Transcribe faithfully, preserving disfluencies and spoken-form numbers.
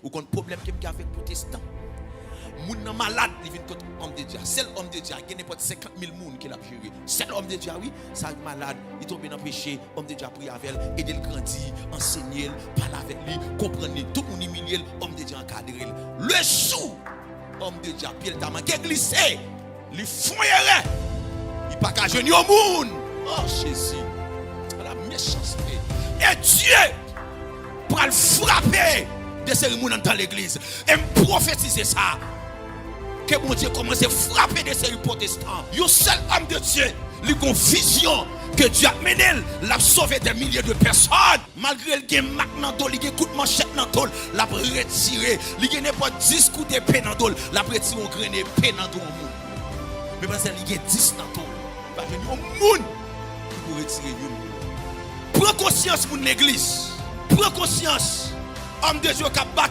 Ou konn pwoblèm ke m gen avèk pwotestan? Moun nan malad, li vin kot òm de Dye a. Sèl òm de Dye a, gen nenpòt senkant mil moun ke l ap jere. Sèl òm de Dye a, wi, sa malad, li tonbe nan peche, òm de Dye a priye avè l, ede l grandi, ansenye l, pale avèk li, konprann li, tout moun imilye l, òm de Dye a ankadre l. Lejou òm de Dye a, pye l ta manke glise, li fè yon erè, li pa ka jwenn yon moun. Oh, Jezi. La mechanste. E Dye pral frape de seri moun anndan legliz. E m pwofetize sa. Ke Bondye kòmanse frape de seri pwotestan. Yon sèl òm de Dye, li gon vizyon ke Dye ap mennen l, l ap sove de milye de pèsòn. Malgre l gen mak nan do, li gen kout manchèt nan do l, l ap retire. Li gen nenpòt dis kout epe nan do l, l ap retire yon grenn epe nan do yon moun. Men pandan li gen dis nan do l, li pa jwenn yon moun ki pou retire youn. Pran konsyans, moun legliz. Pran konsyans. Òm de Dye k ap batay.